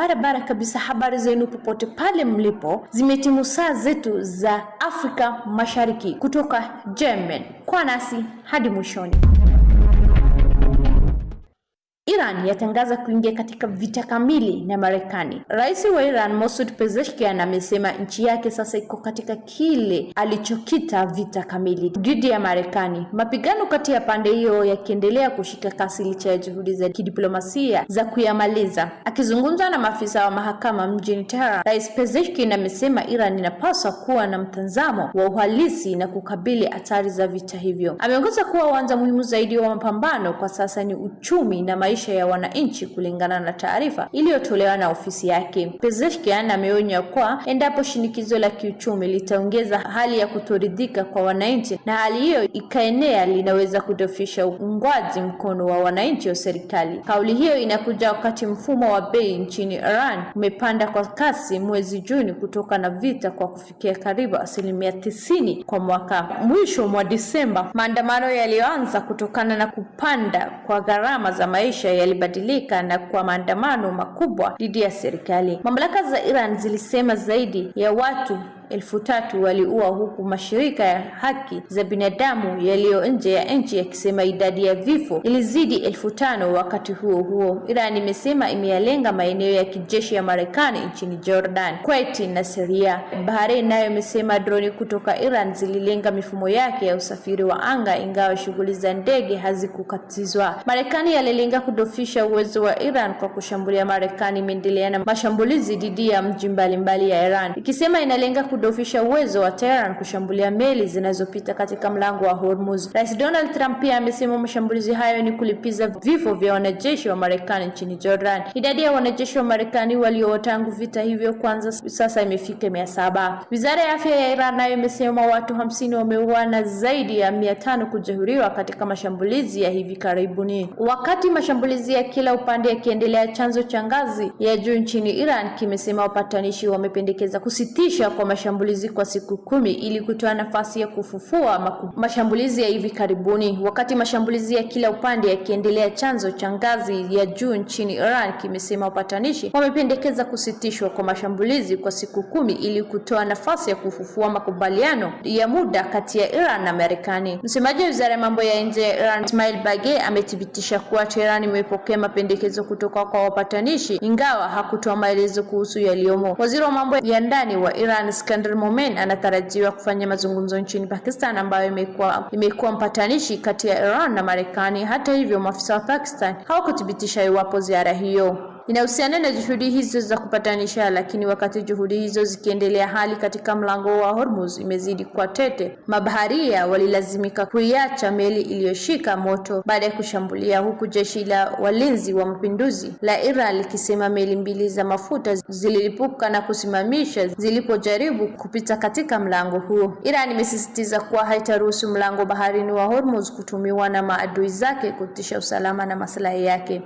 Barabara kabisa, habari zenu popote pale mlipo. Zimetimu saa zetu za Afrika Mashariki kutoka German. Kwa nasi hadi mwishoni. Iran yatangaza kuingia katika vita kamili na Marekani. Rais wa Iran Masoud Pezeshkian amesema nchi yake sasa iko katika kile alichokita vita kamili dhidi ya Marekani. Mapigano kati ya pande hiyo yakiendelea kushika kasi licha ya juhudi za kidiplomasia za kuyamaliza. Akizungumza na maafisa wa mahakama mjini Tehran, Rais Pezeshkian amesema Iran inapaswa kuwa na mtazamo wa uhalisi na kukabili athari za vita hivyo. Ameongeza kuwa uwanja muhimu zaidi wa mapambano kwa sasa ni uchumi na maisha ya wananchi, kulingana na taarifa iliyotolewa na ofisi yake. Pezeshkian ameonya kuwa endapo shinikizo la kiuchumi litaongeza hali ya kutoridhika kwa wananchi na hali hiyo ikaenea, linaweza kudhoofisha uungwaji mkono wa wananchi wa serikali. Kauli hiyo inakuja wakati mfumo wa bei nchini Iran umepanda kwa kasi mwezi Juni kutoka na vita kwa kufikia karibu 90% kwa mwaka. Mwisho mwa Disemba, maandamano yaliyoanza kutokana na kupanda kwa gharama za maisha yalibadilika na kwa maandamano makubwa dhidi ya serikali. Mamlaka za Iran zilisema zaidi ya watu 3,000 waliuawa, huku mashirika ya haki za binadamu yaliyo nje ya nchi yakisema idadi ya vifo ilizidi 5,000. Wakati huo huo, Iran imesema imeyalenga maeneo ya kijeshi ya Marekani nchini Jordan, Kuwait na Syria. Bahrain nayo imesema droni kutoka Iran zililenga mifumo yake ya usafiri wa anga, ingawa shughuli za ndege hazikukatizwa. Marekani yalilenga kudhoofisha uwezo wa Iran kwa kushambulia. Marekani imeendelea na mashambulizi dhidi ya mji mbalimbali ya Iran, ikisema inalenga kudhoofisha uwezo wa Tehran kushambulia meli zinazopita katika mlango wa Hormuz. Rais Donald Trump pia amesema mashambulizi hayo ni kulipiza vifo vya wanajeshi wa Marekani nchini Jordan. Idadi ya wanajeshi wa Marekani walio tangu vita hivyo kwanza sasa imefika 700. Wizara ya afya ya Iran nayo imesema watu 50 wameuawa na zaidi ya 500 kujeruhiwa katika mashambulizi ya hivi karibuni. Wakati mashambulizi ya kila upande yakiendelea, chanzo cha ngazi ya juu nchini Iran kimesema wapatanishi wamependekeza kusitisha kwa mashambulizi kwa siku 10 ili kutoa nafasi ya kufufua mashambulizi ya hivi karibuni. Wakati mashambulizi ya kila upande yakiendelea, chanzo cha ngazi ya juu nchini Iran kimesema wapatanishi wamependekeza kusitishwa kwa mashambulizi kwa siku 10 ili kutoa nafasi ya kufufua makubaliano ya muda kati ya Iran na Marekani. Msemaji wa Wizara ya Mambo ya Nje ya Iran Ismail Bagei amethibitisha kuwa Tehran imepokea mapendekezo kutoka kwa wapatanishi, ingawa hakutoa maelezo kuhusu yaliyomo. Waziri wa Mambo ya Ndani wa Iran Iskander Momen anatarajiwa kufanya mazungumzo nchini Pakistan, ambayo imekuwa mpatanishi kati ya Iran na Marekani. Hata hivyo, maafisa wa Pakistan hawakuthibitisha iwapo ziara hiyo inahusiana na juhudi hizo za kupatanisha. Lakini wakati juhudi hizo zikiendelea, hali katika mlango wa Hormuz imezidi kuwa tete. Mabaharia walilazimika kuiacha meli iliyoshika moto baada ya kushambulia, huku jeshi la walinzi wa mapinduzi la Iran likisema meli mbili za mafuta zililipuka na kusimamisha zilipojaribu kupita katika mlango huo. Iran imesisitiza kuwa haitaruhusu mlango baharini wa Hormuz kutumiwa na maadui zake kutisha usalama na maslahi yake.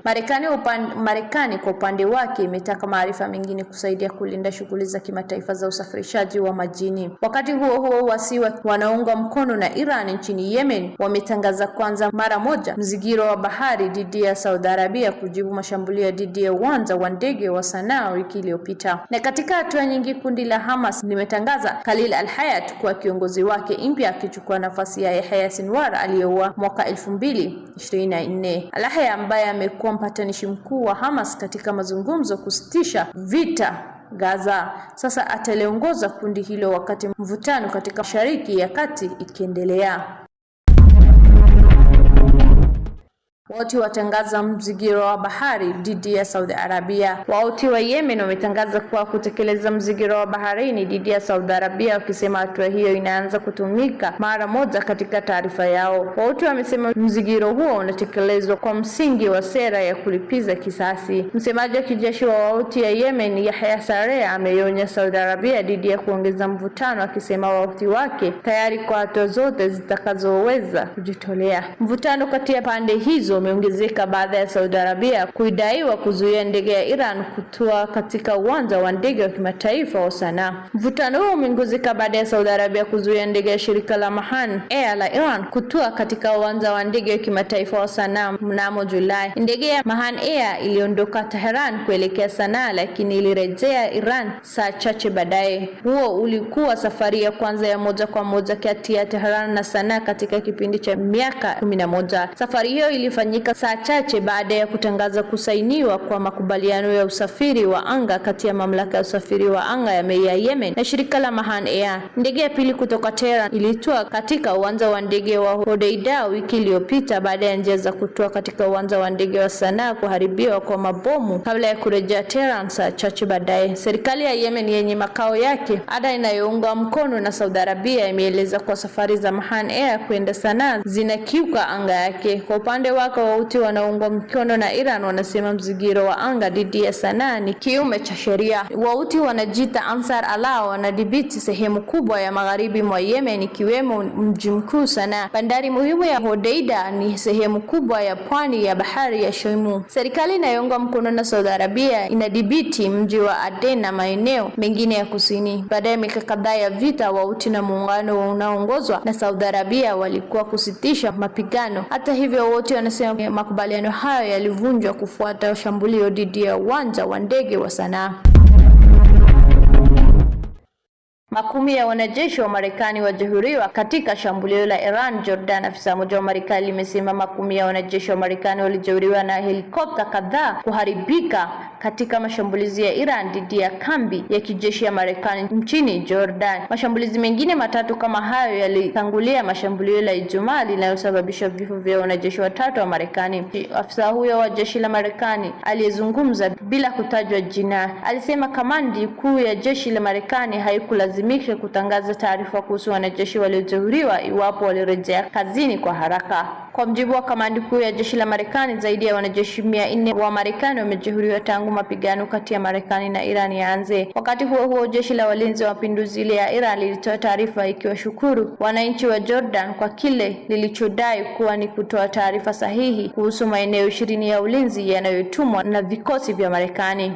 Marekani kwa upande wake imetaka maarifa mengine kusaidia kulinda shughuli za kimataifa za usafirishaji wa majini. Wakati huo huo, waasi wanaungwa mkono na Iran nchini Yemen wametangaza kwanza mara moja mzigiro wa bahari dhidi ya Saudi Arabia kujibu mashambulio dhidi ya uwanja wa ndege wa Sanaa wiki iliyopita. Na katika hatua nyingi, kundi la Hamas limetangaza Khalil al-Hayat kuwa kiongozi wake mpya, akichukua nafasi ya Yahya Sinwar aliyeuawa mwaka 2024. Al-Hayat ambaye amekuwa mpatanishi mkuu wa Hamas katika mazungumzo kusitisha vita Gaza, sasa ataliongoza kundi hilo wakati mvutano katika Mashariki ya Kati ikiendelea. Wauti watangaza mzigiro wa bahari dhidi ya Saudi Arabia. Wauti wa Yemen wametangaza kuwa kutekeleza mzigiro wa baharini dhidi ya Saudi Arabia, wakisema hatua hiyo inaanza kutumika mara moja. Katika taarifa yao, Wauti wamesema mzigiro huo unatekelezwa kwa msingi wa sera ya kulipiza kisasi. Msemaji wa kijeshi wa Wauti ya Yemen Yahya Sarea ameionya Saudi Arabia dhidi ya kuongeza mvutano, akisema Wauti wake tayari kwa hatua zote zitakazoweza kujitolea. Mvutano kati ya pande hizo umeongezeka baada ya Saudi Arabia kuidaiwa kuzuia ndege ya Iran kutua katika uwanja wa ndege wa kimataifa wa Sanaa. Mvutano huo umeongezeka baada ya Saudi Arabia kuzuia ndege ya shirika la Mahan Air la Iran kutua katika uwanja wa ndege wa kimataifa wa Sanaa mnamo Julai. Ndege ya Mahan Air iliondoka Tehran kuelekea Sanaa, lakini ilirejea Iran saa chache baadaye. Huo ulikuwa safari ya kwanza ya moja kwa moja kati ya Tehran na Sanaa katika kipindi cha miaka 11. Safari hiyo ilifanyika saa chache baada ya kutangaza kusainiwa kwa makubaliano ya usafiri wa anga kati ya mamlaka ya usafiri wa anga ya Yemen na shirika la Mahan Air. Ndege ya pili kutoka Tehran ilitua katika uwanja wa ndege wa Hodeida wiki iliyopita baada ya njia za kutua katika uwanja wa ndege wa Sanaa kuharibiwa kwa mabomu kabla ya kurejea Tehran saa chache baadaye. Serikali ya Yemen yenye makao yake Aden inayounga mkono na Saudi Arabia imeeleza kwa safari za Mahan Air kwenda Sanaa zinakiuka anga yake. Kwa upande wake, Wahouthi wanaungwa mkono na Iran wanasema mzigiro wa anga dhidi ya Sanaa ni kiume cha sheria. Wahouthi wanajiita Ansar Allah wanadhibiti sehemu kubwa ya magharibi mwa Yemen ikiwemo mji mkuu Sanaa. Bandari muhimu ya Hodeida ni sehemu kubwa ya pwani ya bahari ya Shamu. Serikali inayoungwa mkono na Saudi Arabia inadhibiti mji wa Aden na maeneo mengine ya kusini. Baada ya miaka kadhaa ya vita, Wahouthi na muungano unaoongozwa na Saudi Arabia walikuwa kusitisha mapigano. Hata hivyo, wote wanasema makubaliano hayo yalivunjwa kufuata shambulio dhidi ya uwanja wa ndege wa Sanaa. Makumi ya wanajeshi wa Marekani wajeruhiwa katika shambulio la Iran Jordan. Afisa mmoja wa Marekani limesema makumi ya wanajeshi wa Marekani walijeruhiwa na helikopta kadhaa kuharibika katika mashambulizi ya Iran dhidi ya kambi ya kijeshi ya Marekani nchini Jordan. Mashambulizi mengine matatu kama hayo yalitangulia mashambulio la Ijumaa linalosababisha vifo vya wanajeshi watatu wa Marekani. Afisa huyo wa jeshi la Marekani aliyezungumza bila kutajwa jina alisema kamandi kuu ya jeshi la Marekani haikulazimika kutangaza taarifa kuhusu wanajeshi waliojeruhiwa iwapo walirejea kazini kwa haraka. Kwa mjibu wa kamandi kuu ya jeshi la Marekani, zaidi ya wanajeshi 400 wa Marekani wamejeruhiwa tangu mapigano kati ya Marekani na Iran yaanze. Wakati huo huo, jeshi la walinzi wa mapinduzi ya Iran lilitoa taarifa ikiwashukuru wananchi wa Jordan kwa kile lilichodai kuwa ni kutoa taarifa sahihi kuhusu maeneo 20 ya ulinzi yanayotumwa na vikosi vya Marekani.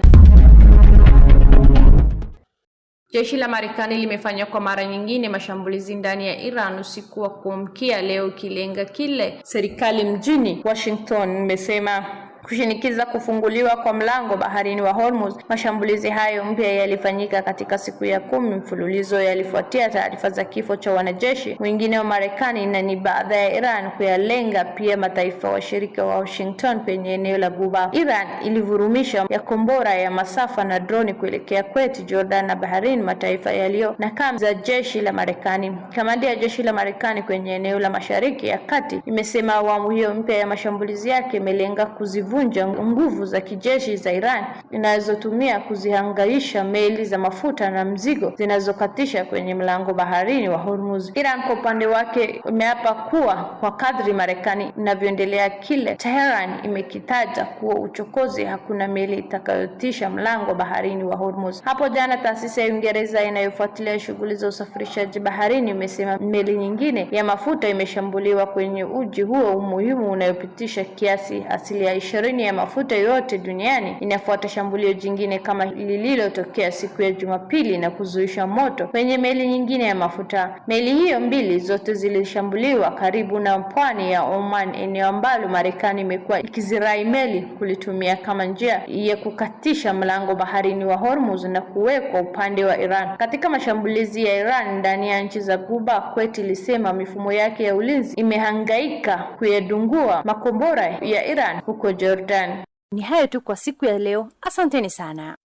Jeshi la Marekani limefanya kwa mara nyingine mashambulizi ndani ya Iran usiku wa kuamkia leo, ikilenga kile serikali mjini Washington imesema kushinikiza kufunguliwa kwa mlango baharini wa Hormuz. Mashambulizi hayo mpya yalifanyika katika siku ya 10 mfululizo, yalifuatia taarifa za kifo cha wanajeshi wengine wa Marekani na ni baada ya Iran kuyalenga pia mataifa washirika wa Washington kwenye eneo la Ghuba. Iran ilivurumisha ya kombora ya masafa na droni kuelekea Kuwait, Jordan na Bahrain, mataifa yaliyo na kambi za jeshi la Marekani. Kamandi ya jeshi la Marekani kwenye eneo la Mashariki ya Kati imesema awamu hiyo mpya ya mashambulizi yake imelenga kuzivunja nguvu za kijeshi za Iran inazotumia kuzihangaisha meli za mafuta na mzigo zinazokatisha kwenye mlango baharini wa Hormuz. Iran kwa upande wake imeapa kuwa kwa kadri Marekani inavyoendelea kile Tehran imekitaja kuwa uchokozi, hakuna meli itakayotisha mlango baharini wa Hormuz. Hapo jana, taasisi ya Uingereza inayofuatilia shughuli za usafirishaji baharini imesema meli nyingine ya mafuta imeshambuliwa kwenye uji huo muhimu unayopitisha kiasi 20% ya mafuta yote duniani. Inafuata shambulio jingine kama lililotokea siku ya Jumapili na kuzuisha moto kwenye meli nyingine ya mafuta. Meli hiyo mbili zote zilishambuliwa karibu na pwani ya Oman, eneo ambalo Marekani imekuwa ikizirai meli kulitumia kama njia ya kukatisha mlango baharini wa Hormuz na kuwekwa upande wa Iran. Katika mashambulizi ya Iran ndani ya nchi za Ghuba, Kuwait ilisema mifumo yake ya ulinzi imehangaika kuyadungua makombora ya Iran huko Jordan. Ni hayo tu kwa siku ya leo. Asanteni sana.